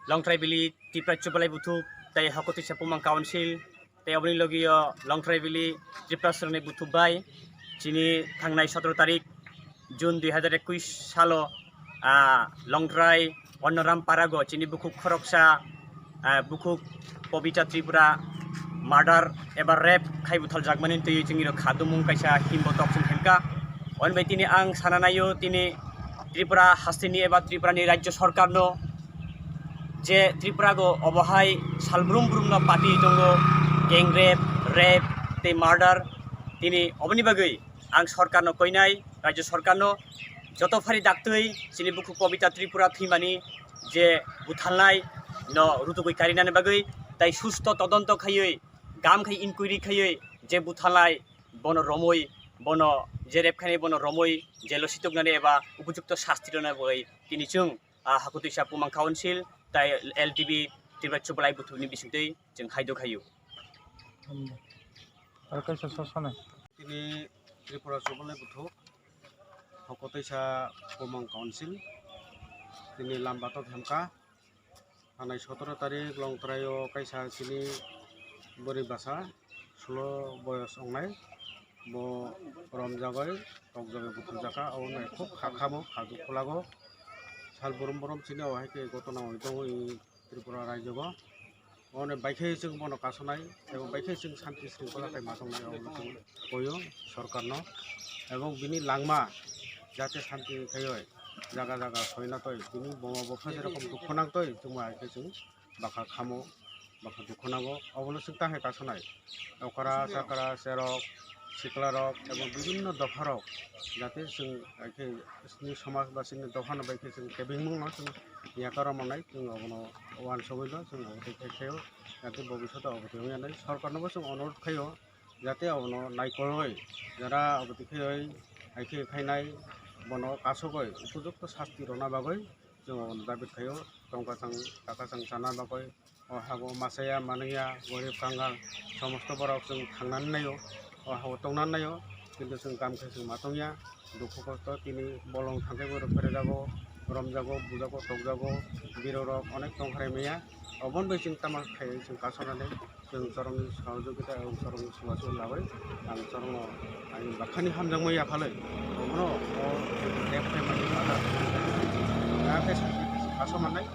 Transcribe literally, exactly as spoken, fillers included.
Longtrai Valley Tripura Chubalai Buthuk tei Hokotwisa Pumang Council tei oboni logi o Longtrai Valley Tripura Srwngnai Buthuk bai chini thangnai sotoro tarik June dui hazar ekush salo, ah, Longtrai Onnoram Parago chini bukhuk khoroksa, ah, bukhuk Pobita Tripura murder eba rape khai buthaljakmani twi chwngni rok khadumung kaisa himbo tok chwng khenkha. Oni bai tini ang sana naio tini Tripura hasteni eba Tripurani Rajya Sarkarno je Tripura go obohai salbrum brumno pati tongo, gang rape, rape tei murder. Tini oboni bagwi ang Sarkarno koinai, Rajya Sarkarno joto phari daktwi chini bukhuk Pobita Tripura thwimani je buthalnai no rutugwi karinani bagwi tai susto todonto khaiwi gam khai inquiry khaiwi je buthalnai bono romwi, bono je rep khainai bono romwi jelo sitoknani eba upojukto sasti rwna bagwi tini chwng, ah, Hokotwisa Pumang Council tai L T B Tripura Chubalai Buthukni bisingtwi chwng haido khaio. Aro kaisa sosonai. Tini Tripura Chubalai Buthuk, Hokotwisa Pumang Council, tini lamba tok hemkha. Thanai sotoro tarik Longtrai o kaisa chini bwrwi bwsa sulo boyos wngnai, bo romjagwi tokjagwi buthujakha, obo khub kha khamo kha dukhu lago. Sal borom borom chini o hai khe gotona wngwi tongo i Tripura raijo o. Obo baikhe chwng bono kasonai, ebo baikhe chwng santi sringkhola khai ma tongnai, obo chwng koyo sorkarno. Ebo bini langma jate santi khaioi jaga jaga soina toi, bini buma bupha jerokom dukhu nang toi, chwngma hai khe chwng bwkha khamo, bwkha dukhu nango, obono chwng ta hai kasonai. Okra, chakra, cherok, siklarok, ebo bibinno dopharok jate chwng hai khe chini somaj ba chini dophano bai khe chwng kebengmungno chwng yakarok manai, chwng obono uansugwino chwng obo twi khe khaio, jate bobishoto obo twi wngya nai. Sorkarnobo chwng onurodh khaio, jate obono naikolwi jara obo twi khaioi, hai khe khainai bono kasugwi upojukto sasti rwna bagwi chwng obono dabi khaio. Tongkachang takachang chana bagwi o hago machaya manwiya gorib kangal somosto borok chwng thangnani naio, o hago tongnani naio, kintu chwng kam khe chwng ma tongya. Dukhu kosto tini bolong thangkhai borok pherajago, romjago, bujago, tokjago, birorok onek tongkharai maya. Oboni bai chwng tama khai chwng kasonani chwng chorongni sohojogita ebo chorongni chubachu lagwi ang chorongno ani bwkhani hamjakma yaphalwi obono o rep khaimani ada. Khe chwng kaso mannai.